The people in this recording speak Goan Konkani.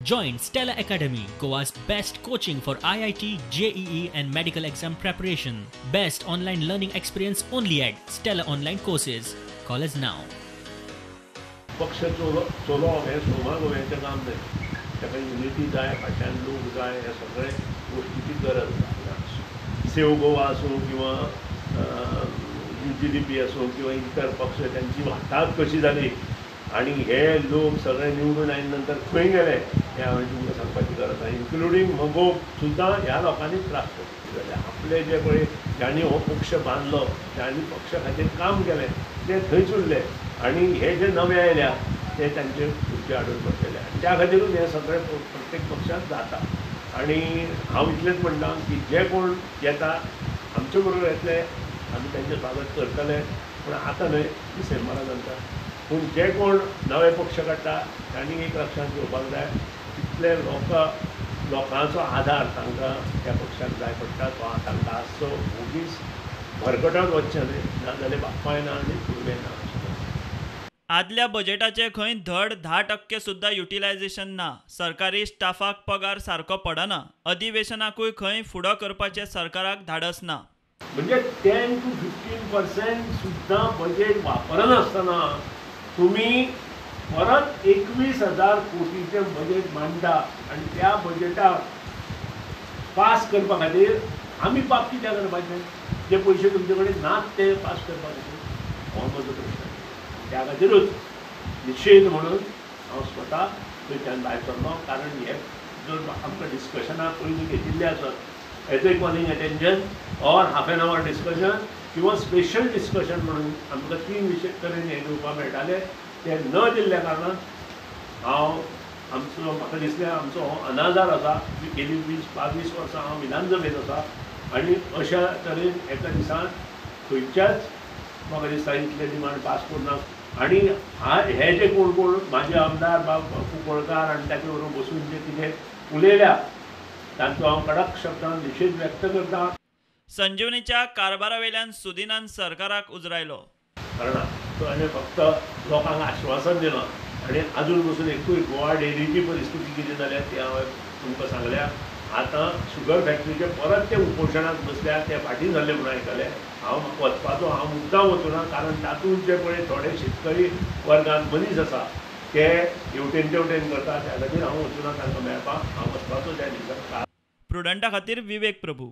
Join Stella Academy, Goa's best coaching for IIT, JEE and medical exam preparation. Best online learning experience only at Stella Online Courses. Call us now. पक्ष चलोवप हें सोमा गोव्याचें काम न्हय, ताका युनिटी जाय, फाटल्यान लोक जाय, हे सगळे गोश्टीची गरज आसा. सेव गोवा आसूं किंवा UGDP आसूं किंवा इतर पक्ष, त्यांची वाटाघाट कशी जाली आनी हे लोक सगळे निवडून आयले नंतर खंय गेले हें हांवें तुमकां सांगपाची गरज ना. इन्क्लुडींग मगो सुद्दां ह्या लोकांनी त्रास केले. आपले जे पळय ज्यांनी हो पक्ष बांदलो, ज्यांनी पक्षा खातीर काम केलें ते थंयच उरले आनी हे जे नवे आयल्या ते तांचे खुर्ची हाडून बसलेले आनी त्या खातीरूच हें सगळें प्रत्येक पक्षांत जाता. आनी हांव इतलेंच म्हणटा की जे कोण येता आमचे बरोबर येतले, आमी तांचें स्वागत करतले, पूण आतां न्हय, डिसेंबरा नंतर. पूण जे कोण नवे पक्ष काडटा तांणी एक लक्षांत घेवपाक जाय, तितले लोकांचो आदार तांकां त्या पक्षाक जाय पडटा, तो तांकां आसचो. ओगीच भरकटत वचचें न्हय, नाजाल्यार बापाय ना आनी फुडलें ना. आदल्या बजेटाचे खंय धड 10% सुद्दां युटिलायझेशन ना. सरकारी स्टाफाक पगार सारको पडना. अधिवेशनाकूय खंय फुडो करपाचें सरकाराक धाडस ना. म्हणजे 10 to 15% सुद्दां बजेट वापरनासतना तुमी परत 21,000 कोटीचें बजेट मांडटा आनी त्या बजेटाक पास करपा खातीर आमी पाप कित्याक करपाचें? जे पयशे तुमचे कडेन नात ते पास करपा खातीर, हो म्हजो प्रश्न. त्या खातीरूच निशेध म्हणून हांव स्वता थंयच्यान भायर सरलो. कारण हे जर आमकां डिस्कशनां पयलीं घेतिल्लें आसत, as a calling attention or half an hour discussion किंवा स्पेशल डिस्कशन म्हणून आमकां 3 विशय तरेन हें दिवपाक मेळटालें, ते न दिल्ल्या कारणान हांव आमचो म्हाका दिसलें आमचो हो अनाधार आसा. गेली 20-22 वर्सां हांव विधानसभेंत आसा आनी अशा तरेन एका दिसान खंयच्याच म्हाका दिसता इतले डिमांड पास करूं. आनी हे जे कोण कोण म्हाजे आमदार बाब कुंकळकार आनी ताचे बरोबर बसून जे कितें उलयल्या तांचो हांव कडक शब्दान निशेध व्यक्त करता. संजीवनीच्या कारभारावेल्यान सुदिनान सरकाराक उजरायलो. कारण ताणें फक्त लोकांक आश्वासन दिलां आनी आजून पसून एकूय गोवा डेअरीची परिस्थिती कितें जाल्या ती हांवें तुमकां सांगल्या. आतां शुगर फॅक्टरीचे परत ते उपोशणाक बसल्या, ते फाटीं जाल्ले म्हणून आयकलें. हांव वचपाचो हांव मुद्दाम वचूना, कारण तातूंत जे पळय थोडे शेतकरी वर्गांत मनीस आसा ते हेवटेन तेवटेन करता, त्या खातीर हांव वचूना तांकां मेळपाक. हांव वचपाचो त्या दिसा. प्रुडंटा खातीर विवेक प्रभू.